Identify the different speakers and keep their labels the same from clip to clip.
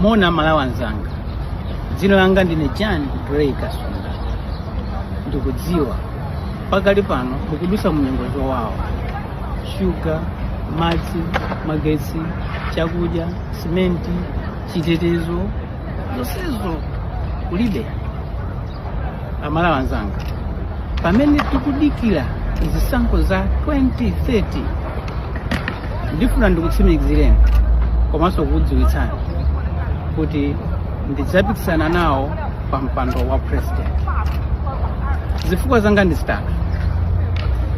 Speaker 1: Moni Amalawi anzanga, dzina langa ndine Jan Grey Kasunda. Ndikudziwa pakali pano mukudusa munyengo zowawa, shuga, madzi, magetsi, chakudya, simenti, chitetezo, zonsezo kulibe. Amalawi anzanga, pamene tikudikira zisankho za 2030, ndifuna ndikutsimikizireni komanso kukudziwitsani kuti ndidzapikisana nawo pa mpando wa president. Zifukwa zanga ndi zitatu.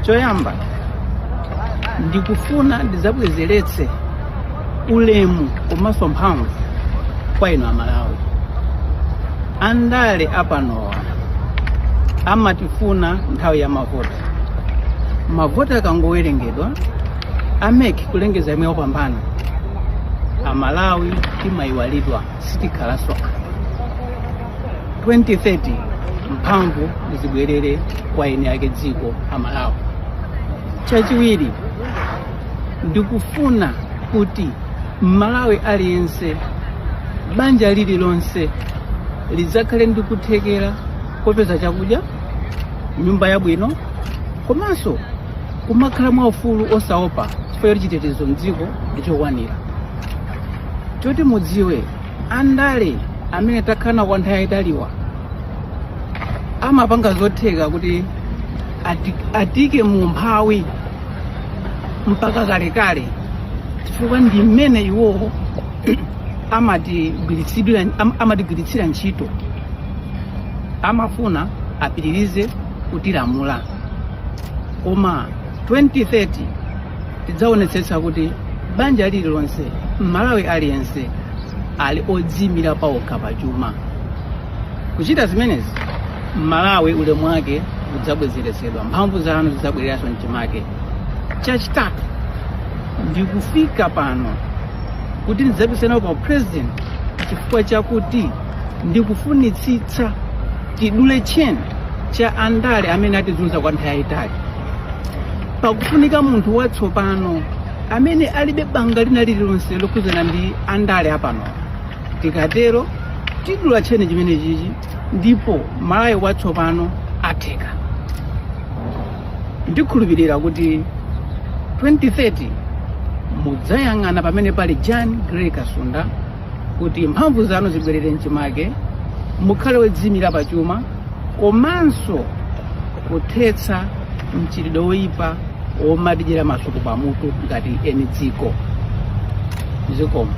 Speaker 1: Choyamba, ndikufuna ndidzabwezeretse ulemu komanso mphamvu kwa inu Amalawi. Andale apanowa amatifuna nthawi ya mavoti. Mavoti akangowerengedwa, a MEC kulengeza yemwe wapambana, Amalawi timayiwalidwa, sitikhalanso. 2030 mphamvu zibwerere kwa eni ake dziko, Amalawi. Chachiwiri, ndikufuna kuti Mmalawi aliyense, banja lililonse lidzakhale ndi kuthekera kopeza chakudya, nyumba yabwino, komanso kumakhala mwaufulu osaopa, chifukwa choti chitetezo mdziko ndichokwanira. Choti mudziwe, andale amene takhala nawo kwa nthawi yayitaliwa amapanga zotheka kuti atike mu umphawi mpaka kalekale, chifukwa ndi mmene iwowo amatigwiritsira ntchito. Amafuna apitirize kutilamula, koma 2030 tidzaonetsetsa kuti banja lililonse, Mmalawi aliyense ali odziyimira paokha pachuma. Kuchita zimenezi, Mmalawi ulemu wake udzabwezeretsedwa, mphamvu zanu zidzabwereranso mchimake. Chachitatu, ndikufika pano kuti ndidzapikisane nawo pa president chifukwa chakuti ndikufunitsitsa tidule chain cha andale amene atizunza kwa nthawi yayitali. Pakufunika munthu watsopano amene alibe banga lina lililonse lokhuzana ndi andale apano. Tikatero tidula tcheni chimene chichi ndipo Malawi watsopano atheka. Ndikhulupirira kuti 2030 mudzayang'ana pamene pali Jan Grey Kasunda kuti mphamvu zanu zibwerere mchimake, mukhale wodziyimira pachuma, komanso kuthetsa mchitidwe woyipa womatidyera masuku pamutu ngati eni dziko. Zikomo.